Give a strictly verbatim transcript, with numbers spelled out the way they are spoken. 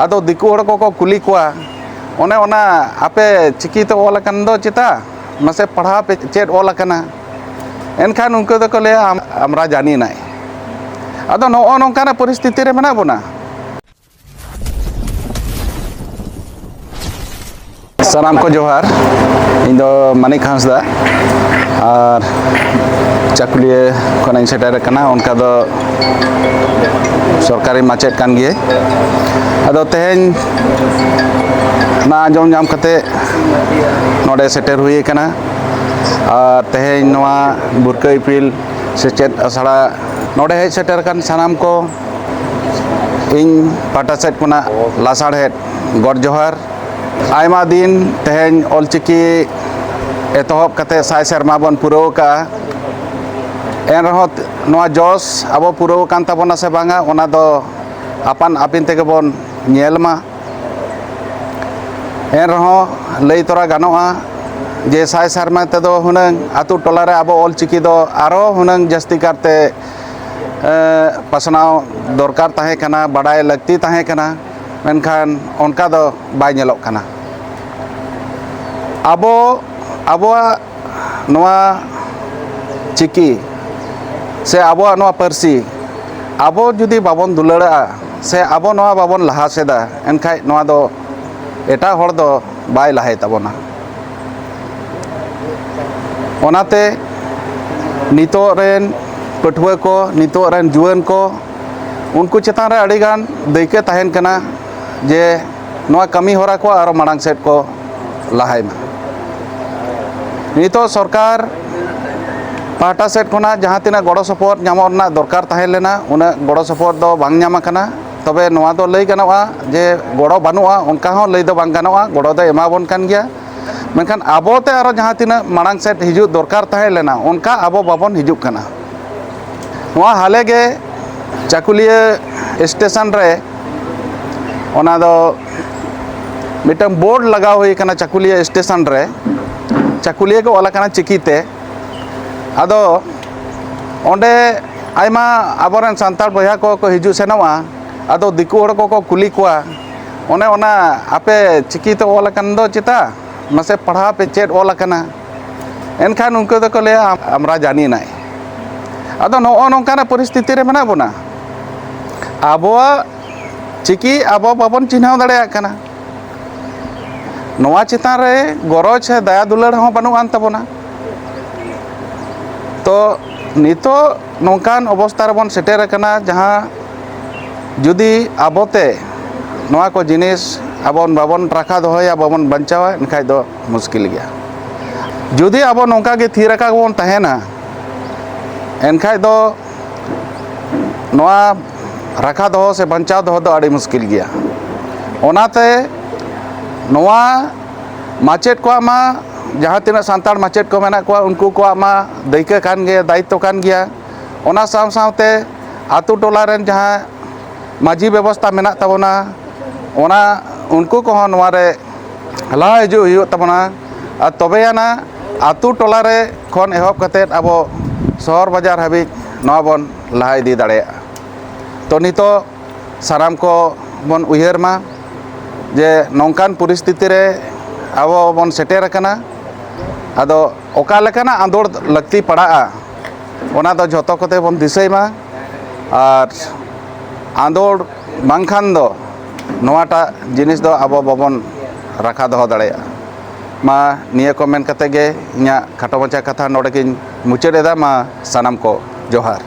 ᱟᱫᱚ ᱫᱤᱠᱩ ᱦᱚᱲ ᱠᱚᱠᱚ ᱠᱩᱞᱤ ᱠᱚᱣᱟ, "ᱚᱱᱮ ᱚᱱᱟ ᱟᱯᱮ ᱪᱤᱠᱤ ᱛᱮ ᱚᱞ ᱟᱠᱟᱱ ᱫᱚ ᱪᱮᱛᱟ? ᱢᱟᱥᱮ ᱯᱟᱲᱦᱟᱣ ᱯᱮ, ᱪᱮᱫ ᱚᱞ ᱟᱠᱟᱱᱟ?" ᱮᱱᱠᱷᱟᱱ ᱩᱱᱠᱩ ᱫᱚᱠᱚ ᱞᱟᱹᱭᱟ, "ᱟᱢ, ᱟᱢᱨᱟ ᱡᱟᱱᱤ ᱱᱟᱭ᱾" ᱟᱫᱚ ᱱᱚᱜᱼᱚ ᱱᱚᱝᱠᱟᱱᱟᱜ ᱯᱚᱨᱤᱥᱛᱷᱤᱛᱤ ᱨᱮ ᱢᱮᱱᱟᱜ ᱵᱚᱱᱟ᱾ ᱥᱟᱱᱟᱢ ᱠᱚ ᱡᱚᱦᱟᱨ᱾ ᱤᱧ ᱫᱚ ᱢᱟᱱᱤᱠ ᱦᱟᱸᱥᱫᱟ ᱟᱨ ᱪᱟᱠᱩᱞᱤᱭᱟᱹ ᱠᱷᱚᱱᱤᱧ ᱥᱮᱴᱮᱨ ᱟᱠᱟᱱᱟ᱾ ᱚᱱᱠᱟ ᱫᱚ ᱥᱚᱨᱠᱟᱨᱤ ᱢᱟᱪᱮᱫ ᱠᱟᱱ ᱜᱤᱭᱟᱹᱧ᱾ ᱟᱫᱚ ᱛᱮᱦᱮᱧ ᱚᱱᱟ ᱟᱸᱡᱚᱢ ᱧᱟᱢ ᱠᱟᱛᱮ ᱱᱚᱰᱮ ᱥᱮᱴᱮᱨ ᱦᱩᱭ ᱟᱠᱟᱱᱟ᱾ ᱟᱨ ᱛᱮᱦᱮᱧ ᱱᱚᱣᱟ ᱵᱷᱩᱨᱠᱟᱹ ᱤᱯᱤᱞ ᱥᱮᱪᱮᱫ ᱟᱥᱲᱟ ᱱᱚᱰᱮ ᱦᱮᱡ ᱥᱮᱴᱮᱨ ᱟᱠᱟᱱ ᱥᱟᱱᱟᱢ ᱠᱚ ᱤᱧ ᱯᱟᱦᱴᱟ ᱥᱮᱫ ᱠᱷᱚᱱᱟᱜ ᱞᱟᱥᱟᱲᱦᱮᱫ ᱜᱚᱰ ᱡᱚᱦᱟᱨ᱾ ᱟᱭᱢᱟ ᱫᱤᱱ ᱛᱮᱦᱮᱧ ᱚᱞᱪᱤᱠᱤ ᱮᱛᱚᱦᱚᱵ ᱠᱟᱛᱮ ᱥᱟᱭ ᱥᱮᱨᱢᱟ ᱵᱚᱱ ᱯᱩᱨᱟᱹᱣ ᱟᱠᱟᱫᱼᱟ᱾ ᱮᱱ ᱨᱮᱦᱚᱸ ᱱᱚᱣᱟ ᱡᱚᱥ ᱟᱵᱚ ᱯᱩᱨᱟᱹᱣ ᱟᱠᱟᱱ ᱛᱟᱵᱚᱱᱟ ᱥᱮ ᱵᱟᱝᱟ, ᱚᱱᱟ ᱫᱚ ᱟᱯᱟᱱ ᱟᱹᱯᱤᱱ ᱛᱮᱜᱮ ᱵᱚᱱ ᱧᱮᱞ ᱢᱟ᱾ ᱮᱱ ᱨᱮᱦᱚᱸ ᱞᱟᱹᱭ ᱛᱚᱨᱟ ᱜᱟᱱᱚᱜᱼᱟ ᱡᱮ ᱥᱟᱭ ᱥᱮᱨᱢᱟ ᱛᱮᱫᱚ ᱦᱩᱱᱟᱹᱝ ᱟᱛᱳ ᱴᱚᱞᱟ ᱨᱮ ᱟᱵᱚ ᱚᱞᱪᱤᱠᱤ ᱫᱚ ᱟᱨᱚ ᱦᱩᱱᱟᱹᱝ ᱡᱟᱹᱥᱛᱤ ᱠᱟᱨᱛᱮ, ᱮ, ᱯᱟᱥᱱᱟᱣ ᱫᱚᱨᱠᱟᱨ ᱛᱟᱦᱮᱸ ᱠᱟᱱᱟ, ᱵᱟᱰᱟᱭ ᱞᱟᱹᱠᱛᱤ ᱛᱟᱦᱮᱸ ᱠᱟᱱᱟ, ᱢᱮᱱᱠᱷᱟᱱ ᱚᱱᱠᱟ ᱫᱚ ᱵᱟᱭ ᱧᱮᱞᱚᱜ ᱠᱟᱱᱟ᱾ ᱟᱵᱚ, ᱟᱵᱚᱣᱟᱜ ᱱᱚᱣᱟ ᱪᱤᱠᱤ ᱥᱮ ᱟᱵᱚᱣᱟᱜ ᱱᱚᱣᱟ ᱯᱟᱹᱨᱥᱤ ᱟᱵᱚ ᱡᱩᱫᱤ ᱵᱟᱵᱚᱱ ᱫᱩᱞᱟᱹᱲᱟᱜᱼᱟ ᱥᱮ ᱟᱵᱚ ᱱᱚᱣᱟ ᱵᱟᱵᱚᱱ ᱞᱟᱦᱟ ᱥᱮᱫᱟ, ᱮᱱᱠᱷᱟᱡ ᱱᱚᱣᱟ ᱫᱚ ᱮᱴᱟᱜ ᱦᱚᱲ ᱫᱚ ᱵᱟᱭ ᱞᱟᱦᱟᱭ ᱛᱟᱵᱚᱱᱟ᱾ ᱚᱱᱟᱛᱮ ᱱᱤᱛᱚᱜ ᱨᱮᱱ ᱯᱟᱹᱴᱷᱩᱣᱟᱹ ᱠᱚ, ᱱᱤᱛᱚᱜ ᱨᱮᱱ ᱡᱩᱣᱟᱹᱱ ᱠᱚ, ᱩᱱᱠᱩ ᱪᱮᱛᱟᱱ ᱨᱮ ᱟᱹᱰᱤᱜᱟᱱ ᱫᱟᱹᱭᱠᱟᱹ ᱛᱟᱦᱮᱱ ᱠᱟᱱᱟ ᱡᱮ ᱱᱚᱣᱟ ᱠᱟᱹᱢᱤ ᱦᱚᱨᱟ ᱠᱚ ᱟᱨᱚ ᱢᱟᱲᱟᱝ ᱥᱮᱫ ᱠᱚ ᱞᱟᱦᱟᱭ ᱢᱟ᱾ ᱱᱤᱛᱚᱜ ᱥᱚᱨᱠᱟᱨ ᱯᱟᱦᱴᱟ ᱥᱮᱫ ᱠᱷᱚᱱᱟᱜ ᱡᱟᱦᱟᱸ ᱛᱤᱱᱟᱹᱜ ᱜᱚᱲᱚ ᱥᱚᱯᱚᱦᱚᱫ ᱧᱟᱢᱚᱜ ᱨᱮᱱᱟᱜ ᱫᱚᱨᱠᱟᱨ ᱛᱟᱦᱮᱸ ᱞᱮᱱᱟ, ᱩᱱᱟᱹᱜ ᱜᱚᱲᱚ ᱥᱚᱯᱚᱦᱚᱫ ᱫᱚ ᱵᱟᱝ ᱧᱟᱢ ᱟᱠᱟᱱᱟ᱾ ᱛᱚᱵᱮ ᱱᱚᱣᱟ ᱫᱚ ᱞᱟᱹᱭ ᱜᱟᱱᱚᱜᱼᱟ ᱡᱮ ᱜᱚᱲᱚ ᱵᱟᱹᱱᱩᱜᱼᱟ, ᱚᱱᱠᱟ ᱦᱚᱸ ᱞᱟᱹᱭ ᱫᱚ ᱵᱟᱝ ᱜᱟᱱᱚᱜᱼᱟ, ᱜᱚᱲᱚ ᱫᱚ ᱮᱢᱟᱵᱚᱱ ᱠᱟᱱ ᱜᱮᱭᱟ᱾ ᱢᱮᱱᱠᱷᱟᱱ ᱟᱵᱚᱛᱮ ᱟᱨᱚ ᱡᱟᱦᱟᱸ ᱛᱤᱱᱟᱹᱜ ᱢᱟᱲᱟᱝ ᱥᱮᱫ ᱦᱤᱡᱩᱜ ᱫᱚᱨᱠᱟᱨ ᱛᱟᱦᱮᱸ ᱞᱮᱱᱟ, ᱚᱱᱠᱟ ᱟᱵᱚ ᱵᱟᱵᱚᱱ ᱦᱤᱡᱩᱜ ᱠᱟᱱᱟ᱾ ᱱᱚᱣᱟ ᱦᱟᱞᱮ ᱜᱮ ᱪᱟᱠᱩᱞᱤᱭᱟᱹ ᱥᱴᱮᱥᱚᱱ ᱨᱮ, ᱚᱱᱟ ᱫᱚ ᱢᱤᱫᱴᱟᱝ ᱵᱳᱨᱰ ᱞᱟᱜᱟᱣ ᱦᱩᱭ ᱠᱟᱱᱟ ᱪᱟᱠᱩᱞᱤᱭᱟᱹ ᱥᱴᱮᱥᱚᱱ ᱨᱮ, ᱪᱟᱠᱩᱞᱤᱭᱟᱹ ᱠᱚ ᱚᱞ ᱟᱠᱟᱱᱟ ᱪᱤᱠᱤᱛᱮ᱾ ᱟᱫᱚ ᱚᱸᱰᱮ ᱟᱭᱢᱟ ᱟᱵᱚᱨᱮᱱ ᱥᱟᱱᱛᱟᱲ ᱵᱚᱭᱦᱟ ᱠᱚ ᱠᱚ ᱦᱤᱡᱩᱜ ᱥᱮᱱᱚᱜᱼᱟ᱾ ᱟᱫᱚ ᱫᱤᱠᱩ ᱦᱚᱲ ᱠᱚᱠᱚ ᱠᱩᱞᱤ ᱠᱚᱣᱟ, ᱚᱱᱮ ᱚᱱᱟ ᱟᱯᱮ ᱪᱤᱠᱤ ᱛᱮ ᱚᱞ ᱟᱠᱟᱱ ᱫᱚ ᱪᱮᱛᱟ, ᱢᱟᱥᱮ ᱯᱟᱲᱦᱟᱣ ᱯᱮ, ᱪᱮᱫ ᱚᱞ ᱟᱠᱟᱱᱟ? ᱮᱱᱠᱷᱟᱱ ᱩᱱᱠᱩ ᱫᱚᱠᱚ ᱞᱟᱹᱭᱟ, "ᱟᱢᱨᱟ ᱡᱟᱱᱤ ᱱᱟᱭ᱾" ᱟᱫᱚ ᱱᱚᱜᱼᱚ ᱱᱚᱝᱠᱟᱱᱟᱜ ᱯᱚᱨᱤᱥᱛᱷᱤᱛᱤ ᱨᱮ ᱢᱮᱱᱟᱜ ᱵᱚᱱᱟ᱾ ᱟᱵᱚᱣᱟᱜ ᱪᱤᱠᱤ ᱟᱵᱚ ᱵᱟᱵᱚᱱ ᱪᱤᱱᱦᱟᱹᱣ ᱫᱟᱲᱮᱭᱟᱜ ᱠᱟᱱᱟ᱾ ᱱᱚᱣᱟ ᱪᱮᱛᱟᱱ ᱨᱮ ᱜᱚᱨᱚᱡᱽ ᱥᱮ ᱫᱟᱭᱟ ᱫᱩᱞᱟᱹᱲ ᱦᱚᱸ ᱵᱟᱹᱱᱩᱜ ᱟᱱ ᱛᱟᱵᱚᱱᱟ᱾ ᱛᱚ ᱱᱤᱛᱚᱜ ᱱᱚᱝᱠᱟᱱ ᱚᱵᱚᱥᱛᱷᱟ ᱨᱮᱵᱚᱱ ᱥᱮᱴᱮᱨ ᱟᱠᱟᱱᱟ, ᱡᱟᱦᱟᱸ ᱡᱩᱫᱤ ᱟᱵᱚᱛᱮ ᱱᱚᱣᱟ ᱠᱚ ᱡᱤᱱᱤᱥ ᱟᱵᱚ ᱵᱟᱵᱚᱱ ᱨᱟᱠᱷᱟ ᱫᱚᱦᱚᱭᱟ, ᱵᱟᱵᱚᱱ ᱵᱟᱧᱪᱟᱣᱟ, ᱮᱱᱠᱷᱟᱡ ᱫᱚ ᱢᱩᱥᱠᱤᱞ ᱜᱮᱭᱟ᱾ ᱡᱩᱫᱤ ᱟᱵᱚ ᱱᱚᱝᱠᱟ ᱜᱮ ᱛᱷᱤᱨ ᱟᱠᱟᱫ ᱵᱚᱱ ᱛᱟᱦᱮᱱᱟ, ᱮᱱᱠᱷᱟᱡ ᱫᱚ ᱱᱚᱣᱟ ᱨᱟᱠᱷᱟ ᱫᱚᱦᱚ ᱥᱮ ᱵᱟᱧᱪᱟᱣ ᱫᱚᱦᱚ ᱫᱚ ᱟᱹᱰᱤ ᱢᱩᱥᱠᱤᱞ ᱜᱮᱭᱟ᱾ ᱚᱱᱟᱛᱮ ᱱᱚᱣᱟ ᱢᱟᱪᱮᱫ ᱠᱚᱣᱟᱜ ᱢᱟ, ᱡᱟᱦᱟᱸ ᱛᱤᱱᱟᱹᱜ ᱥᱟᱱᱛᱟᱲ ᱢᱟᱪᱮᱫ ᱠᱚ ᱢᱮᱱᱟᱜ ᱠᱚᱣᱟ, ᱩᱱᱠᱩ ᱠᱚᱣᱟᱜ ᱢᱟ ᱫᱟᱹᱭᱠᱟᱹ ᱠᱟᱱ ᱜᱮ, ᱫᱟᱭᱤᱛᱛᱚ ᱠᱟᱱ ᱜᱮᱭᱟ᱾ ᱚᱱᱟ ᱥᱟᱶ ᱥᱟᱶᱛᱮ ᱟᱛᱳ ᱴᱚᱞᱟ ᱨᱮᱱ ᱡᱟᱦᱟᱸ ᱢᱟᱹᱡᱷᱤ ᱵᱮᱵᱚᱥᱛᱷᱟ ᱢᱮᱱᱟᱜ ᱛᱟᱵᱚᱱᱟ, ᱚᱱᱟ, ᱩᱱᱠᱩ ᱠᱚᱦᱚᱸ ᱱᱚᱣᱟ ᱨᱮ ᱞᱟᱦᱟ ᱦᱤᱡᱩᱜ ᱦᱩᱭᱩᱜ ᱛᱟᱵᱚᱱᱟ᱾ ᱟᱨ ᱛᱚᱵᱮᱭᱟᱱᱟ ᱟᱛᱳ ᱴᱚᱞᱟ ᱨᱮ ᱠᱷᱚᱱ ᱮᱦᱚᱵ ᱠᱟᱛᱮᱫ ᱟᱵᱚ ᱥᱚᱦᱚᱨ ᱵᱟᱡᱟᱨ ᱦᱟᱹᱵᱤᱡ ᱱᱚᱣᱟ ᱵᱚᱱ ᱞᱟᱦᱟ ᱤᱫᱤ ᱫᱟᱲᱮᱭᱟᱜᱼᱟ᱾ ᱛᱚ ᱱᱤᱛᱚᱜ ᱥᱟᱱᱟᱢ ᱠᱚ ᱵᱚᱱ ᱩᱭᱦᱟᱹᱨ ᱢᱟ ᱡᱮ ᱱᱚᱝᱠᱟᱱ ᱯᱚᱨᱤᱥᱛᱷᱤᱛᱤ ᱨᱮ ᱟᱵᱚ ᱵᱚᱱ ᱥᱮᱴᱮᱨ ᱟᱠᱟᱱᱟ᱾ ᱟᱫᱚ ᱚᱠᱟ ᱞᱮᱠᱟᱱᱟᱜ ᱟᱸᱫᱳᱲ ᱞᱟᱹᱠᱛᱤ ᱯᱟᱲᱟᱜᱼᱟ, ᱚᱱᱟ ᱫᱚ ᱡᱷᱚᱛᱚ ᱠᱚᱛᱮ ᱵᱚᱱ ᱫᱤᱥᱟᱹᱭ ᱢᱟ᱾ ᱟᱨ ᱟᱸᱫᱳᱲ ᱵᱟᱝᱠᱷᱟᱱ ᱫᱚ ᱱᱚᱣᱟᱴᱟᱜ ᱡᱤᱱᱤᱥ ᱫᱚ ᱟᱵᱚ ᱵᱟᱵᱚᱱ ᱨᱟᱠᱷᱟ ᱫᱚᱦᱚ ᱫᱟᱲᱮᱭᱟᱜᱼᱟ᱾ ᱢᱟ ᱱᱤᱭᱟᱹ ᱠᱚ ᱢᱮᱱ ᱠᱟᱛᱮ ᱜᱮ ᱤᱧᱟᱹᱜ ᱠᱷᱟᱴᱚ ᱢᱟᱪᱷᱟ ᱠᱟᱛᱷᱟ ᱱᱚᱰᱮ ᱜᱤᱧ ᱢᱩᱪᱟᱹᱫ ᱮᱫᱟ᱾ ᱢᱟ ᱥᱟᱱᱟᱢ ᱠᱚ ᱡᱚᱦᱟᱨ᱾